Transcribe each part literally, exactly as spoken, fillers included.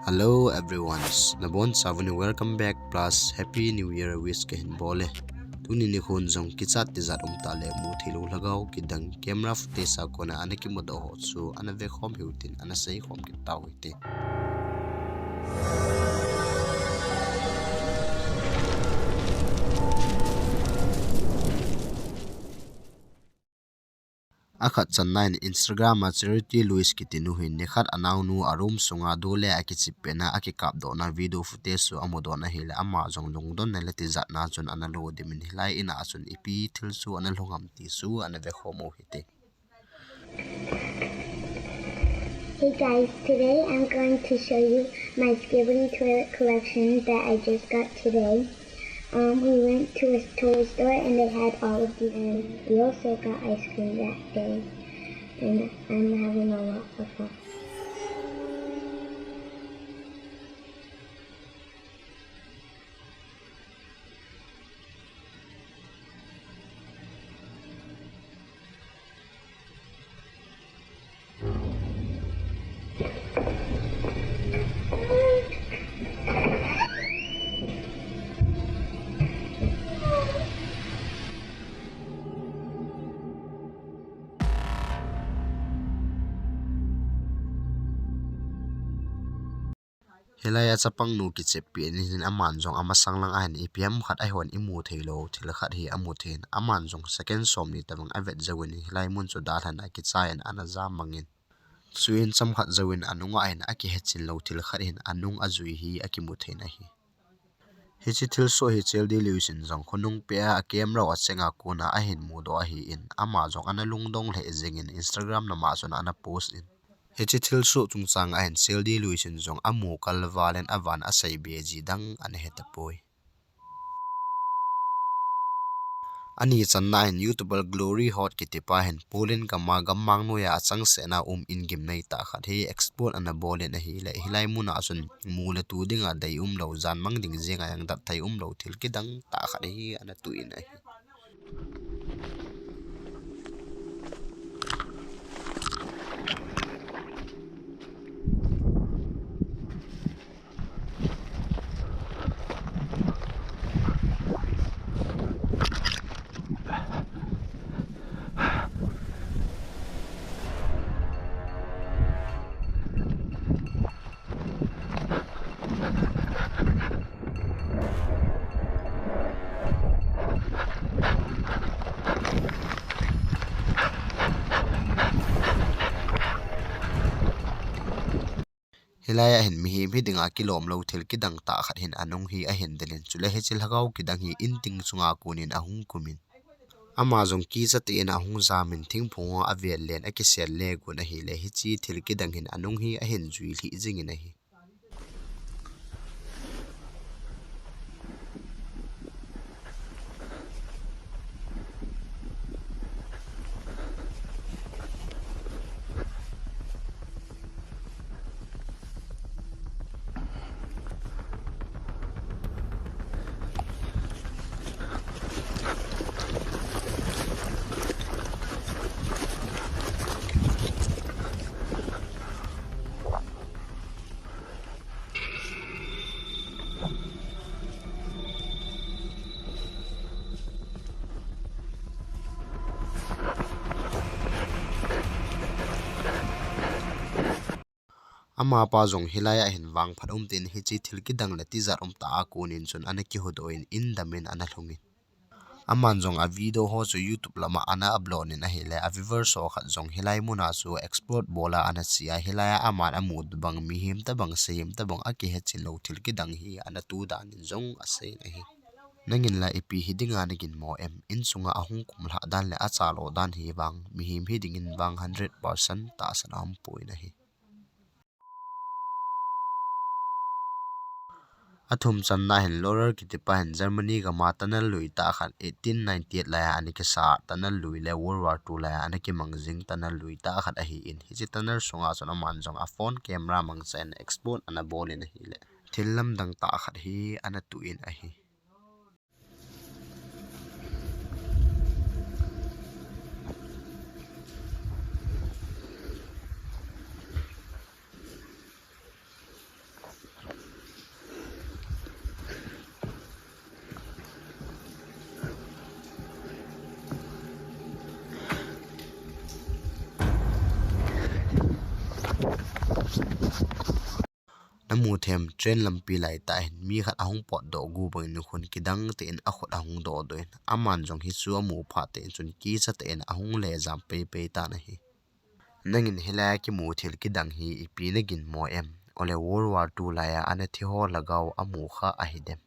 Hello everyone, nabon chauvin welcome back plus Happy New Year wish kahin bol e. Tuni nikhon jong kichat tijat umtah le mutheilou lhagao kidang camera footage a kona ana kimudoh ho chu ana vekhom hiutin ana seikhom kit tau hite. Akhat channa in Instagram a Charity Louise kiti nu hin nikhat anaonu a room sunga dole a kichip pena a kikapdohna video footage chu amudoh in ahile ama jong lungdonna le tijatna chun ana lo dimin hilai in a chun ipi thil chu ana lhung ham ti chu ana vekhom u hite. Hey guys, today I'm going to show you my Skibidi toilet collection that I just got today. Um, we went to a toy store and they had all of these, and we also got ice cream that day. And I'm having a lot of fun. Hilai a chapang nu kichep pi in hin aman jong amasang lang ahin ipi ham khat ahon imu thei lou thil khat hi amu thei in aman jong second som ni tabang avet jou in hilai mun chu dalhan akichai in ana jam mang in. Chuin chomkhat jou in anung ahin akihechin lou thil khat hin anung ajui hi akimu thei in ahi. Hiche thilsoh hi Charity Louise in jong khonung peh a camera a cheng a kona ahin mudoh ahi in ama jong ana lungdong lheh jing in Instagram lam a chun ana post in. Hiche thilsoh chungchang ahin Charity Louise in jong amu kal val in avan asei be ji dang ana he tapoi. Ani channa in YouTuber Glory Hot kiti pa hin Poland gam a gammang noi a achangseh na um in gimnei tah khat hi explore ana bol in ahile hilai mun a chun mu le tu ding a dei um lou, jan mang ding jeng a jong dat thei um lou thil kidang tah khat hi ana tu in ahi. Hilai a hin mihem hi dinga kilom lou thil kidang tah khat hin anung hi ahin del in, chule hiche lhagao kidang hi in ting chunga kon in ahung kum in. Ama jong kicha tah in ahung jam in thingphung ho avel le in akisel le gon ahile hiche thil kidang hin anung hi ahin jui lhih jing in ahi. Amapa jong hilai a hin vangphat um tin hiche thil kidang le tijat um tah a kon in chun ana kihuhdoh in, in dam in ana lhung in. Aman jong a video ho chu YouTube lama ana upload in ahile a viewers ho khat jong hilai mun a chu explore bol a ana che a, hilai a aman amu bang mihem tabang sahem tabang akihechin lou thil kidang hi ana tu dan in jong asei in ahi. Nangin la ipi hi dinga nagin mo em? In sunga ahung kumlhah dan le achalo dan hi vang mihem hi dingin vang hundred percent tahsan aumpoi in ahi. Athum channa hin Laurel kiti pa hin Germany gam a tunnel lui tah khat eighteen ninety-eight lai a ana kisa tunnel lui le World War two lai a ana kimang jing tunnel lui tah khat ahi in. Hiche tunnel sunga chun aman jong a phone camera mangcha in explore ana bol in ahile thil lamdang tah khat hi ana tu in ahi. Namu them, train lampi lai tah hin mi khat ahung potdoh gu bangin khun kidang tah in akhut ahung dohdoh in, aman jong hichu amu phat tah in chun kicha tah in ahung lejam peipei tan ahi. Nangin hilai a kimu thil kidang hi ipi nagin mo em? Ole World War Two lai a ana thi ho lhagao amu kha ahi dem?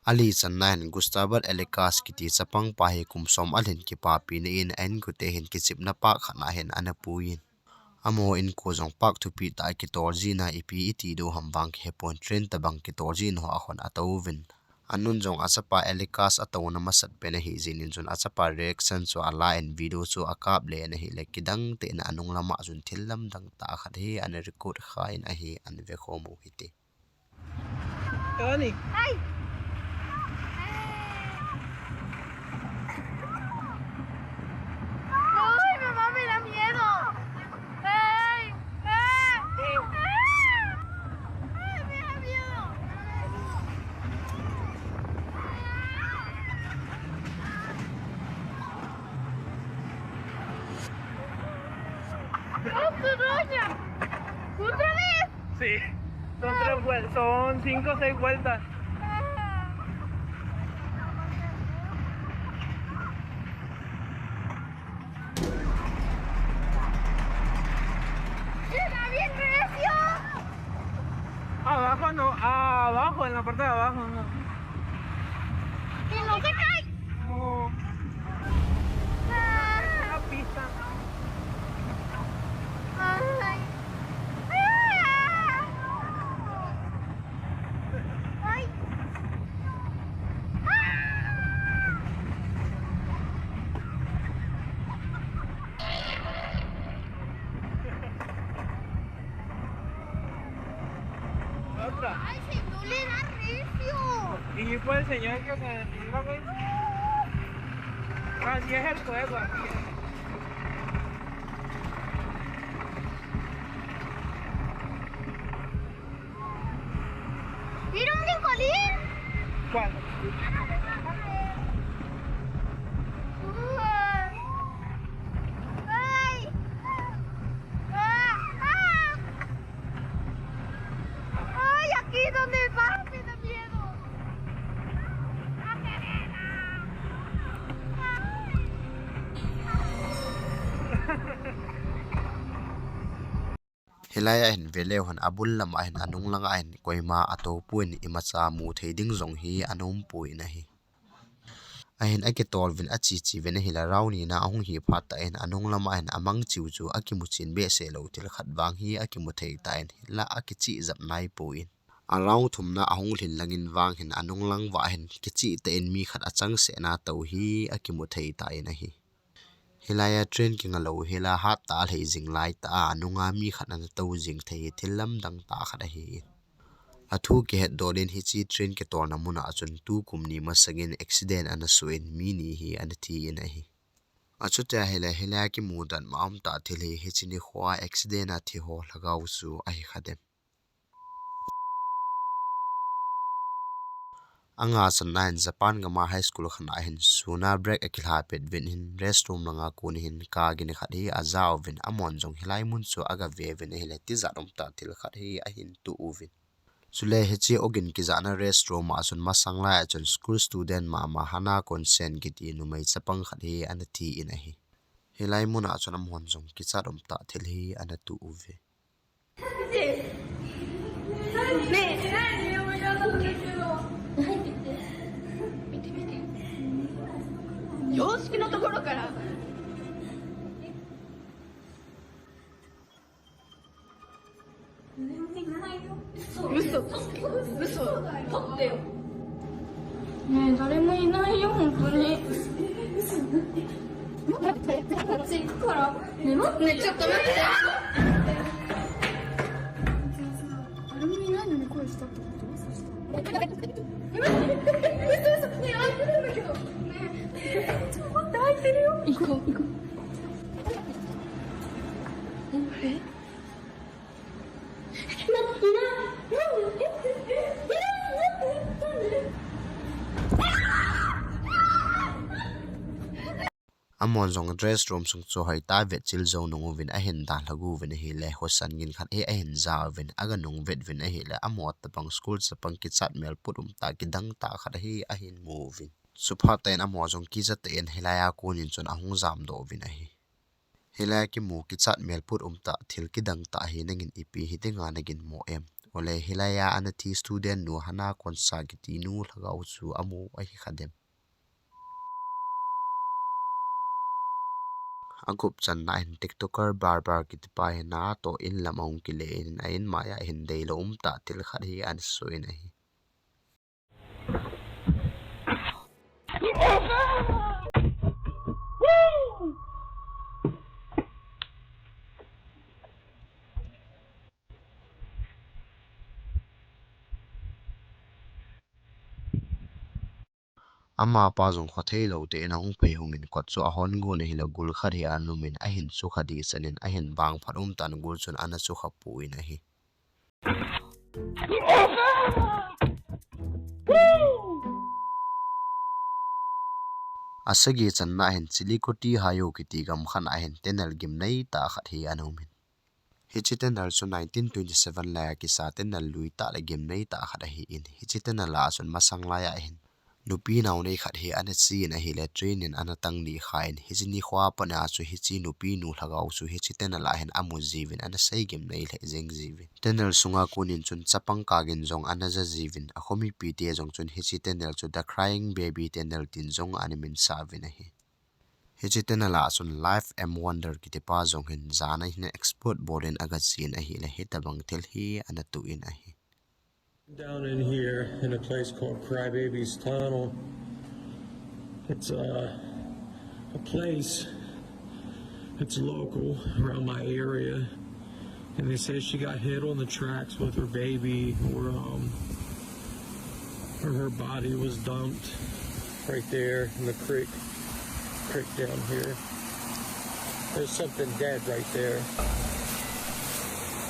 Ali channa hin Gustav Elikas kiti chapang pa hi kum som alhin kipapina in a inkote hin kichepna pah khat na hin ana pui in. Amaho inko jong pah thupi tah a kitol jin a ipi iti diu ham vang kihepon train tabang kitol jin ho a khun atouvin. Anun jong achapa Elikas atouna masat pen ahi jeh in chun achapa reaction chu ala in video chu akap le in ahile kidang tah in anung lam a chun thil lamdang tah khat hi ana record kha in ahi, ana vekhom u hite. Tony. Ay. Ay, mamá, me da miedo. Ay, ay, ay, me da miedo. ¡Otra vez! Sí. Son tres vuel-, son cinco o seis vueltas. Está bien recio. Abajo no, abajo, en la parte de abajo no. Que no se caiga. No. Ah. Una pista. Ay. Ah. Ay. Ah. Otra. Ay, se duele, da recio. Y fue el señor que se... Así es el juego, así es. Mira un brincolín. ¿Cuál? Ay. Ah, ah. Ay, aquí donde va, me da miedo. Hilai a hin veleu hen abul lam a hin anung lang a hin koima atoupon imacha mu thei ding jong hi ana umpon ahi. Ahin akitol uvin acheche uvin ahile round nina ahung hi phat tah in anung lam a hin amang cheh u chu akimu chen behseh lou thil khat vang hi akimu thei tan hinla akicheh jep naipon. A round thumna ahung lhin lang in vang hin anung lang uva hin kicheh tah in mi khat achangseh na tou hi akimu thei tan ahi. Hilai a train kinga lou hel a hat tah a lhai jing lai tah a anung a mi khat ana tou jing thei hi thil lamdang tah khat ahi. Athu kihet doh in hiche train kitolna mun a chun tukum ni masang in accident ana soh in mi ni hi ana thi in ahi. Achuti ahile, hilai a kimu dan ma um tah thil hi hiche nikho a accident a thi ho lhagao chu ahi kha dem? Anga channa hin Japan gam a high school khat na hin sun a break akilha pet uvin hin restroom lang a kon hin kagin khat hi aja uvin amahon jong hilai mun chu aga ve uvin ahile tijat um tah thil khat hi ahin toh uvin. Chule hiche ogin kijahna restroom a chun masang lai a chun school student mama Hana Konsen kiti numei chapang khat hi ana thi in ahi. Hilai mun a chun amahon jong kichat um tah thil hi ana toh uve. ねえ。洋式のところから。嘘。嘘。取ってよ。ねえ、誰もいないよ、本当に。こっち行くから。ねえ、待って。ねえ、ちょっと待って。誰もいないのに声したってこと？そしたら。嘘、嘘。ねえ、開いてるんだけど。ねえ、ちょっと待って、開いてるよ。行こう、行こう。え？ Amahon jong dress room sung chu hoitah vetchil jou nung uvin ahin dalha uvin ahile, husa gin khat hi ahin ja uvin, aga nung vet uvin ahile, amaho tabang school chapang kichat melput umtah kidang tah khat hi ahin mu uvin. Chuphat tah in amaho jong kicha tah in hilai a kon in chun ahung jamdoh uvin ahi. Hilai a kimu kichat melput umtah thil kidang tah hi nangin ipi hi dinga nagin mo em? Ole hilai a ana thi student nu Hana Konsa kiti nu lhagao chu amu ahi kha dem? Agup channa hin TikToker Barbar kitipa hin natoh in lam ahung kile in a in maiya hin deilou umtah thil khat hi ana soh in ahi. Amapa jong khothei lou tah in ahung phei hung in kot chu ahon gon ahile gul khat hi ana um in ahin chukha ding chan in ahin vangphat umtah in gul chun ana chukha poi in ahi. Asagi channa hin Chillicothe Highway kiti gam khat a hin tunnel gimnei tah khat hi ana um in. Hiche tunnel chu nineteen twenty-seven lai a kisa tunnel lui tah le gimnei tah khat ahi in. Hiche tunnel a chun masang lai a hin nupi naonei khat hi ana che in ahile train in ana tang ni kha in. Hiche nikho a pat a chu hiche nupi nu lhagao chu hiche tunnel a hin amu jiuvin ana sei gimnei lheh jeng jiuvin. Tunnel sunga kon in chun chapang kagin jong ana ja jiuvin. Akhomipi te jong chun hiche tunnel chu The Crying Baby Tunnel tin jong ana min sa uvin ahi. Hiche tunnel a chun Life M Wonder kitipa jong hin jan a hin explore bol in aga che in ahile hitabang thil hi ana toh in ahi. Down in here in a place called Crybabies Tunnel. It's a, a place that's local around my area. And they say she got hit on the tracks with her baby, or, um, or her body was dumped right there in the creek, creek down here. There's something dead right there.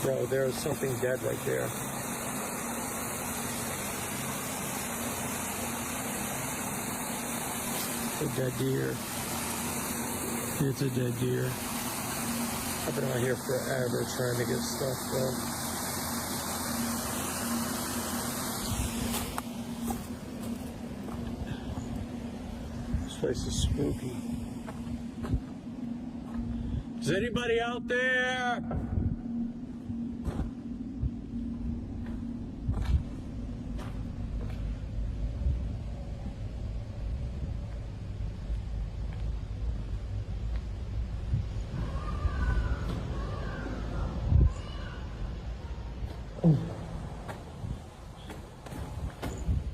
Bro, there is something dead right there. A dead deer. It's a dead deer. I've been out here forever trying to get stuff, bro. This place is spooky. Is anybody out there?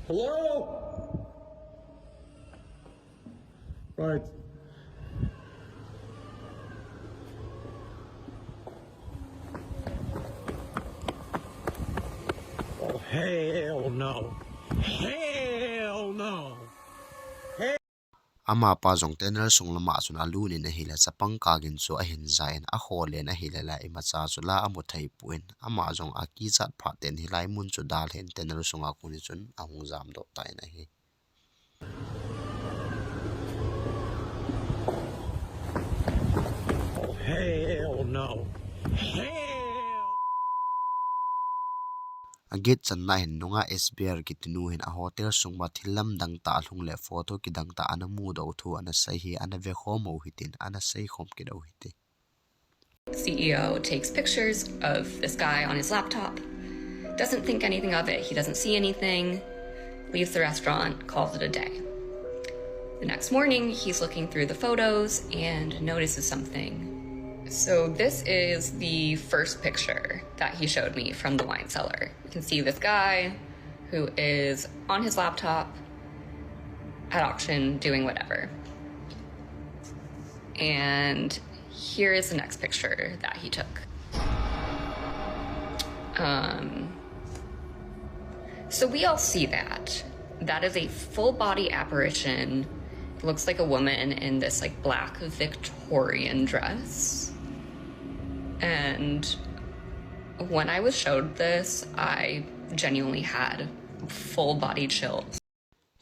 Hello? Right. Oh, hell no. Hell no. Amapa jong tunnel sung lama chun alut in ahile chapang kagin chu ahin ja in akhol in ahile la imacha chu la amu thei pon ama jong akichat phat in hilai mun chu dalha in tunnel sunga kon in chun ahung jamdoh tan ahi. Oh, hell no. Hell! Aget channa hin nungah S B R kiti nu hin a hotel sung ma thil lamdang tah alhung le photo kidang tah ana mudoh u thu ana sei hi ana vekhom u hitin ana seikhom kit u hite. C E O takes pictures of this guy on his laptop, doesn't think anything of it, he doesn't see anything, leaves the restaurant, calls it a day. The next morning, he's looking through the photos and notices something. So, this is the first picture that he showed me from the wine cellar. You can see this guy who is on his laptop at auction doing whatever. And here is the next picture that he took. Um, so we all see that. That is a full body apparition. It looks like a woman in this, like, black Victorian dress. And when I was showed this, I genuinely had full body chills.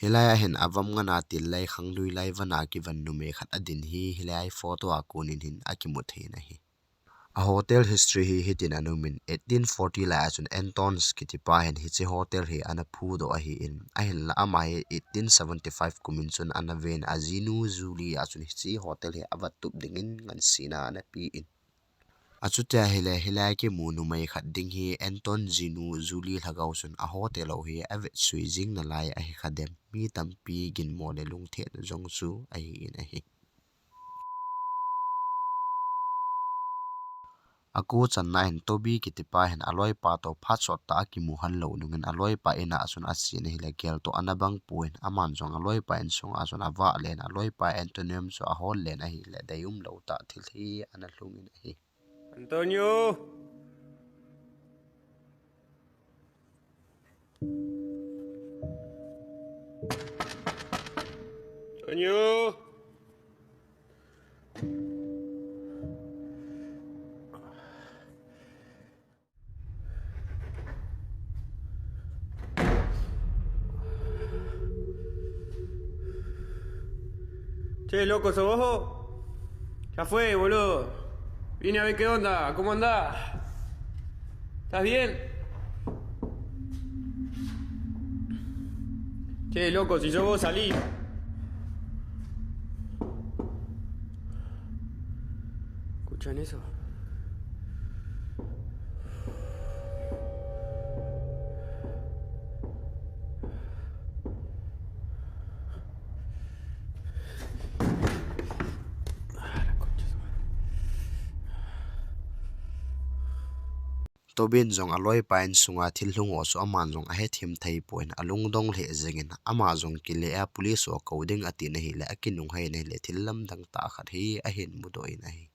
Hilai a hin avam ngana til lai khanglui lai vana kivan numei khat adin hi, hilai photo a konin hin akimu thei in ahi. A hotel history hi hitin ana umin, eighteen forty lai a chun Anton kitipa hin hiche hotel hi ana phudoh ahin, ahinla ama hi eighteen seventy-five kumin chun ana ven, ajinu Julie a chun hiche hotel hi avat tup dingin ngansena ana pen. Achuti ahile, hilai a kimu numei khat ding hi Anton jinu Julie lhagao chun a hotel ho hi avetsui jing nalai ahi khadem, mi tampi ginmo le lungthim jong chu ahin ahi. Akichanna hin Toby kitipa hin aloipa toh phat sot tah a kimu hallou nungin aloipa in a chun achen ahile gel toh ana bang pon, aman jong aloipa insung a chun avah len, aloipa Antonio chu ahol len ahile deium lou tah thil hi ana lhungin ahi. Antonio! Antonio! Che, loco, ¿sos vos? Ya fue, boludo. Vine a ver qué onda, ¿cómo andás? ¿Estás bien? Che, loco, si sos vos, salí. ¿Escuchan eso? Tobin jong aloipa insunga thil lhung ho chu aman jong ahethem thei pon, alungdong lheh jengin, ama jong kile a police ho kou ding atin ahile, akinunghei in ahile, thil lamdang tah khat hi ahin mudoh in ahi.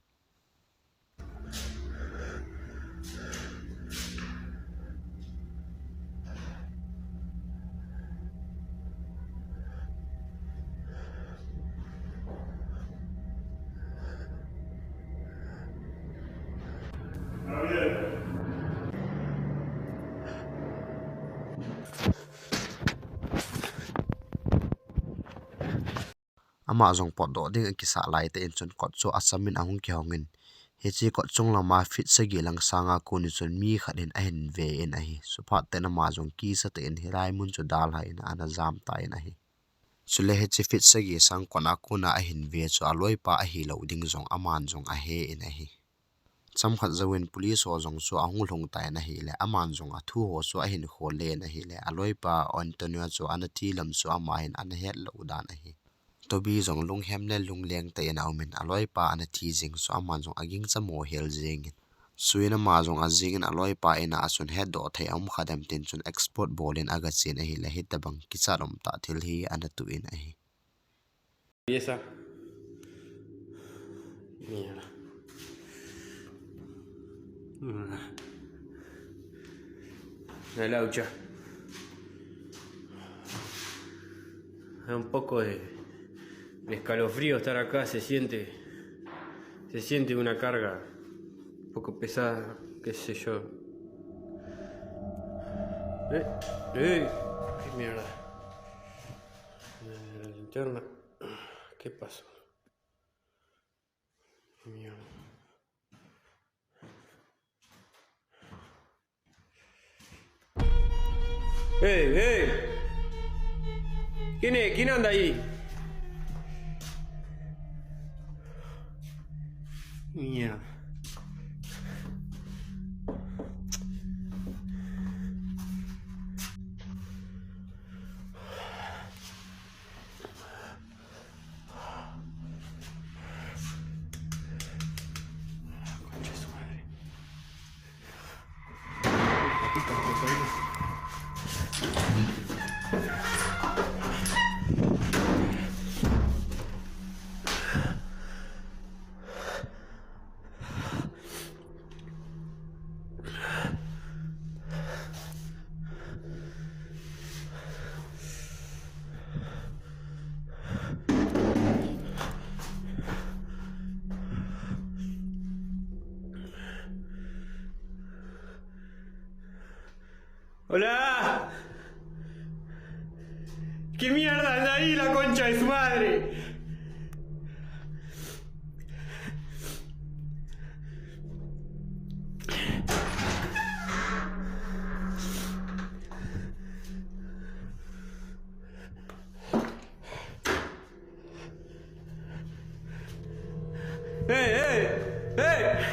Ama jong potdoh ding akisah laitah in chun kot chu achamin ahung kihongin, hiche kot chung lama feet sagi lang sanga konin chun mi khat hin ahin ve in ahi. Chuphat tah in ama jong kisa tah in hilai mun chu dalha in ana jam tan ahi. Chule hiche feet sagi sang kot a kona ahin ve chu aloipa ahilou ding jong aman jong ahe in ahi. Chomkhat jouvin police ho jong chu ahung lhung tan ahile, aman jong athu ho chu ahin khol len ahile, aloipa Antonio chu ana thi lam chu ama hin ana hetlou dan ahi. Toby jong lunghem le lungleng tah in aumin, aloipa ana thi jeng chu aman jong agingcha mo hel jengin. Chuin ama jong ajingin aloipa in a chun hetdoh thei aum khadem tin chun explore bolin agachen ahile, hitobang kichat umtah thil hi ana toh in ahi. Empieza. Mierda. Una laucha. Da un poco de, de escalofrío estar acá, se siente, se siente una carga un poco pesada, qué sé yo. Eh, eh, qué mierda. Eh, la linterna. ¿Qué pasó? Mierda. ¡Ey, ey! ¿Quién es? ¿Quién anda ahí? Mierda. Hola. ¡Qué mierda es ahí, la concha de su madre! Hey, hey, hey!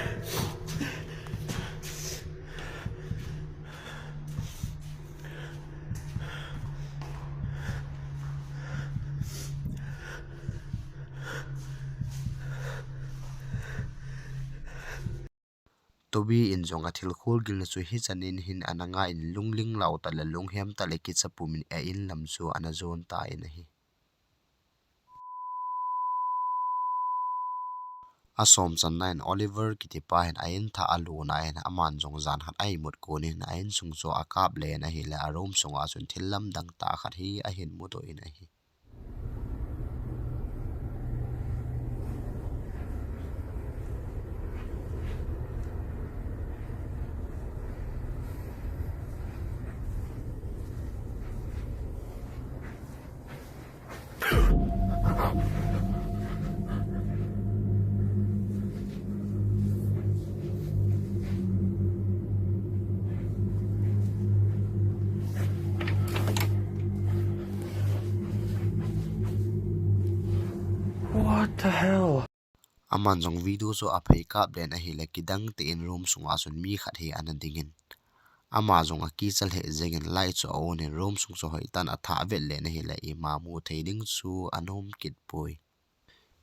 Toby in jong athil kholgilna chu hichan in hin ana nga in lungling lau tah le lunghem tah le kicha pum in a in lam chu ana jon tan ahi. Asom channa in Oliver kitipa hin a in thah aluna in aman jong jan khat a imut kon in a insung chu akap len ahile a room sunga chun thil lamdang tah khat hi ahin mudoh in ahi. What the hell? Aman jong video chu aphei kap len ahile kidang tah in room sunga chun mi khat hi ana dingin. Ama jong akicha lheh jengin light chu a on in room sung chu hoitah in athah vet len ahile ima mu thei ding chu anom kit poi.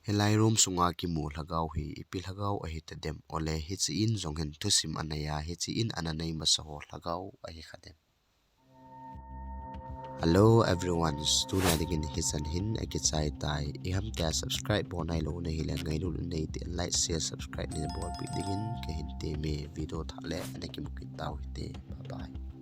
Hilai room sunga kimu lhagao hi ipi lhagao ahi tadem, ole hiche in jong hin thusim anei a, hiche in ana nei masa ho lhagao ahi kha dem. Hello everyone, tuna dingin hichan hin akichai tai. Ihamtia subscribe bol nailou nahile ngailut nei te like, share, subscribe nei bolpeh dingin kahin temme. Video thah le ana kimu kit tau hite. Bye bye.